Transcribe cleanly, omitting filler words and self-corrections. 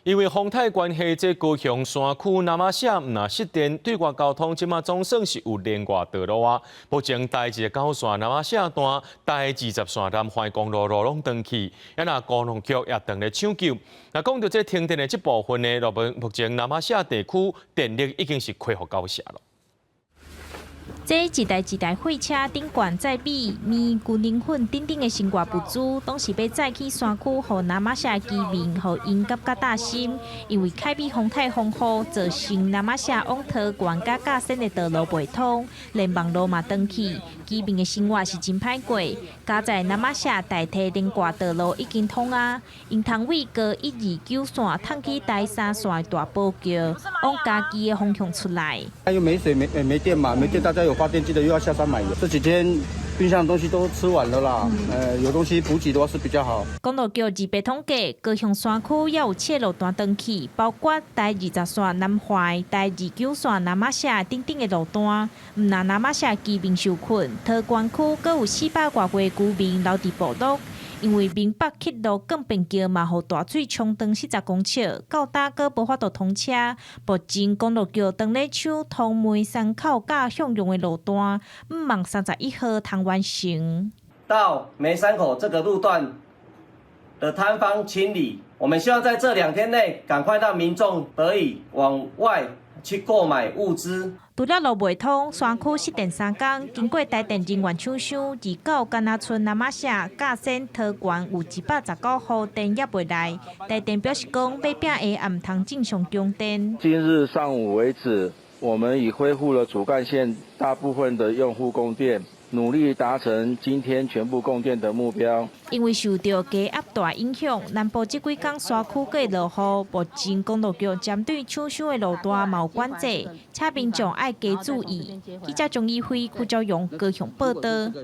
因為風颱關係，這高雄山區那瑪夏毋但失電，對外交通這馬總算是有連外道路啊。目前台29線那瑪夏段、台20線南環公路路攏斷去，啊若公路局也當咧搶救。若講到這停電的這部分呢，目前那瑪夏地區電力已經是恢復九成了。這一台一台貨車頂懸載米、麵、牛奶粉等等的生活物資，攏是欲載去山區，予那瑪夏居民，予𪜶感覺擔心。因為凱美風颱風雨，造成那瑪夏往桃園佮甲仙的道路袂通，連網路嘛斷去，居民的生活是真歹過。佳哉那瑪夏大溪連外道路已經通啊，𪜶通為高129線通去台三線的大堡橋，往嘉義的方向出來。又沒水沒電嘛，沒電大家有發電機的又要下山買油。這幾天冰箱的東西都吃完了啦，有東西補給的話是比較好。公路局二八統計，高雄山區猶有七路段斷去，包括台20線南環、台29線那瑪夏等等的路段。毋但那瑪夏居民受困，桃園區閣有400外戶居民留佇部落，因為民北鐵路鋼便橋嘛，予大水沖長40公尺，到今閣無法度通車。目前公路局當咧搶通梅山口佮向陽的路段，向望31號通完成。到梅山口這個路段的坍方清理，我們希望在這2天內趕快讓民眾得以往外去購買物資。除了路袂通，山區失電3工，經過台電人員搶修，29甘那村那瑪夏、甲仙桃園有119戶電猶未來。台電表示講，欲拼下也毋通正常供電。今日上午為止，我們已恢復了主幹線大部分的用戶供電，努力達成今天全部供電的目標。因為受著低壓大影響，南部這幾工山區閣落雨，目前公路局針對搶修的路段嘛有管制，請民眾愛加注意。記者張怡輝、柯昭勇高雄報導。